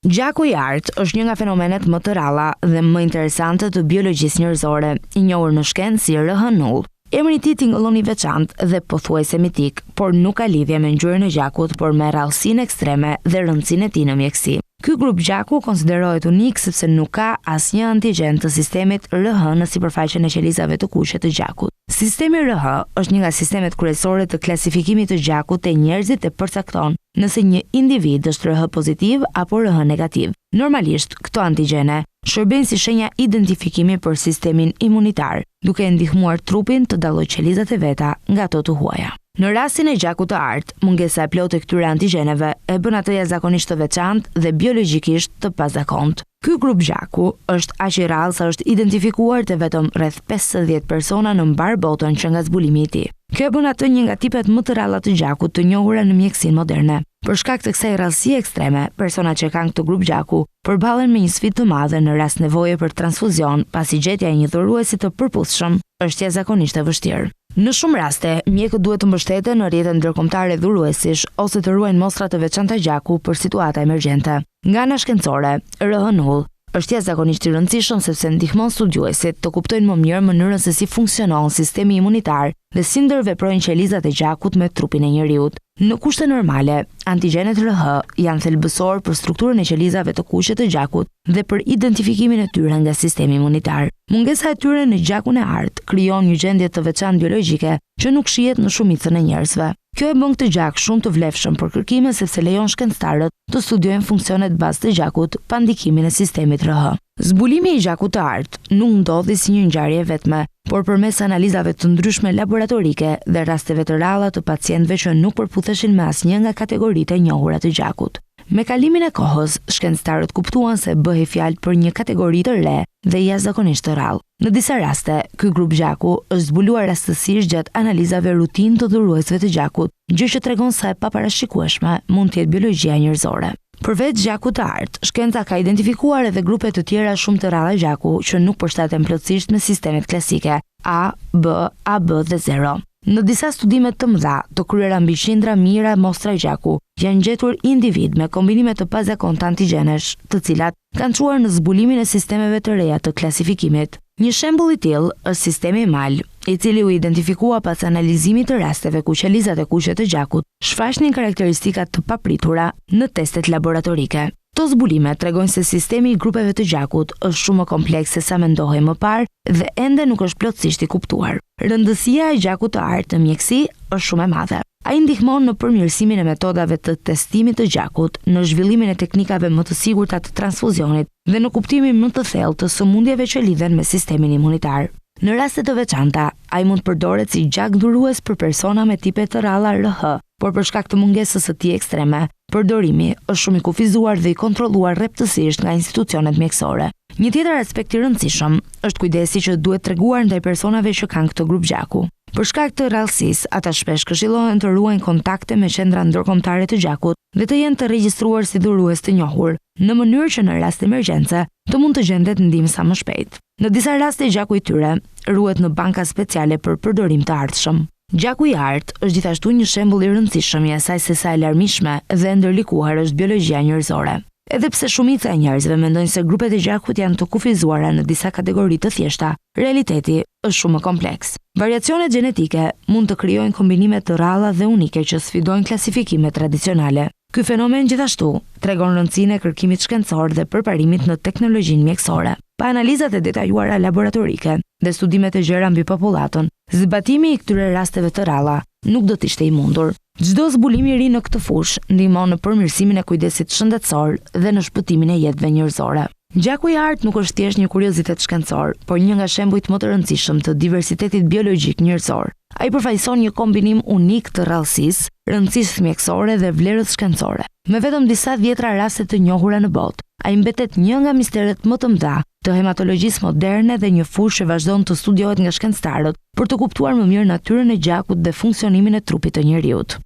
Gjaku i artë është një nga fenomenet më të rralla dhe më interesante të biologjisë njerëzore, i njohur në shkencë si Rh null. Emri i tij tingëllon i veçantë dhe pothuajse mitik, por nuk ka lidhje me ngjyrën e gjakut, por me rrallësinë ekstreme dhe rëndësinë e tij në mjekësi. Ky grup gjaku konsiderohet unik sepse nuk ka asnjë antigjen të sistemit Rh në sipërfaqen e qelizave të kuqe të gjakut. Sistemi Rh është një nga sistemet kryesore të klasifikimit të gjakut te njerëzit dhe përcakton nëse një individ është Rh pozitiv apo Rh negativ. Normalisht, këto antigjene shërbejnë si shenja identifikimi për sistemin imunitar, duke e ndihmuar trupin të dallojë qelizat e veta nga ato të huaja. Në rastin e gjakut të artë, mungesa e plotë e këtyre antigjeneve e bën atë jashtëzakonisht të veçantë dhe biologjikisht të pazakontë. Ky grup gjaku është aq i rrallë sa është identifikuar te vetëm rreth 50 persona në mbarë botën që nga zbulimi i tij. Kjo e bën atë një nga tipet më të rralla të gjakut të njohura në mjekësinë moderne. Për shkak të kësaj rrallësie ekstreme, personat që kanë këtë grup gjaku përballen me një sfidë të madhe në rast nevoje për transfuzion, pasi gjetja e një dhuruesi të përputhshëm është jashtëzakonisht e vështirë. Në shumë raste, mjekët duhet të mbështeten në rrjete ndërkombëtare dhuruesish ose të ruajnë mostra të veçanta gjaku për situata emergjente. Nga ana shkencore, Rh null është jashtëzakonisht i rëndësishëm sepse ndihmon studiuesit të kuptojnë më mirë mënyrën se si funksionon sistemi imunitar dhe si ndërveprojnë qelizat e gjakut me trupin e njeriut. Në kushte normale, antigjenet Rh janë thelbësorë për strukturën e qelizave të kuqe të gjakut dhe për identifikimin e tyre nga sistemi imunitar. Mungesa e tyre në gjakun e artë krijon një gjendje të veçantë biologjike që nuk shihet në shumicën e njerëzve. Kjo e bën këtë gjak shumë të vlefshëm për kërkime sepse lejon shkencëtarët të studiojnë funksionet bazë të gjakut pa ndikimin e sistemit Rh. Zbulimi i gjakut të artë nuk ndodhi si një ngjarje e vetme, por përmes analizave të ndryshme laboratorike dhe rasteve të rralla të pacientëve që nuk përputheshin me asnjë nga kategoritë e njohura të gjakut. Me kalimin e kohës, shkencëtarët kuptuan se bëhej fjalë për një kategori të re dhe jashtëzakonisht të rrallë. Në disa raste, ky grup gjaku është zbuluar rastësisht gjatë analizave rutinë të dhuruesve të gjakut, gjë që tregon sa e paparashikueshme mund të jetë biologjia njerëzore. Përveç gjakut të artë, shkenca ka identifikuar edhe grupe të tjera shumë të rralla gjaku që nuk përshtaten plotësisht me sistemet klasike, A, B, AB dhe 0. Në disa studime të mëdha, të kryera mbi qindra mijëra mostra gjaku, janë gjetur individë me kombinime të pazakonta antigjenesh, të cilat kanë çuar në zbulimin e sistemeve të reja të klasifikimit. Një shembull i tillë është sistemi MAL, i cili u identifikua pas analizimit të rasteve ku qelizat e kuqe të gjakut shfaqnin karakteristika të papritura në testet laboratorike. Këto zbulime tregojnë se sistemi i grupeve të gjakut është shumë më kompleks se sa mendohej më parë dhe ende nuk është plotësisht i kuptuar. Rëndësia e gjakut të artë në mjekësi është shumë e madhe. Ai ndihmon në përmirësimin e metodave të testimit të gjakut, në zhvillimin e teknikave më të sigurta të transfuzionit dhe në kuptimin më të thellë të sëmundjeve që lidhen me sistemin imunitar. Në raste të veçanta, ai mund të përdoret si gjak dhurues për persona me tipe të rralla Rh, por për shkak të mungesës së tij ekstreme, përdorimi është shumë i kufizuar dhe i kontrolluar rreptësisht nga institucionet mjekësore. Një tjetër aspekt i rëndësishëm është kujdesi që duhet treguar ndaj personave që kanë këtë grup gjaku. Për shkak të rrallësisë, ata shpesh këshillohen të ruajnë kontakte me qendra ndërkombëtare të gjakut dhe të jenë të regjistruar si dhurues të njohur, në mënyrë që në rast emergjence të mund të gjendet ndihmë sa më shpejt. Në disa raste gjaku i tyre ruhet në banka speciale për përdorim të ardhshëm. Gjaku i artë është gjithashtu një shembull i rëndësishëm i asaj se sa e larmishme dhe e ndërlikuar është biologjia njerëzore. Edhe pse shumica e njerëzve mendojnë se grupet e gjakut janë të kufizuara në disa kategori të thjeshta, realiteti është shumë më kompleks. Variacionet gjenetike mund të krijojnë kombinime të rralla dhe unike që sfidojnë klasifikimet tradicionale. Ky fenomen gjithashtu tregon rëndësinë e kërkimit shkencor dhe përparimit në teknologjinë mjekësore. Pa analizat e detajuara laboratorike dhe studimet e gjera mbi popullatën, zbatimi i këtyre rasteve të rralla nuk do të ishte i mundur. Çdo zbulim i ri në këtë fushë ndihmon në përmirësimin e kujdesit shëndetësor dhe në shpëtimin e jetëve njerëzore. Gjaku i artë nuk është thjesht një kuriozitet shkencor, por një nga shembujt më të rëndësishëm të diversitetit biologjik njerëzor. Ai përfaqëson një kombinim unik të rrallësisë, rëndësisë mjekësore dhe vlerës shkencore. Me vetëm disa dhjetra raste të njohura në botë, ai mbetet një nga misteret më të mëdha të hematologjisë moderne dhe një fushë që vazhdon të studiohet nga shkencëtarët për të kuptuar më mirë natyrën e gjakut dhe funksionimin e trupit të njeriut.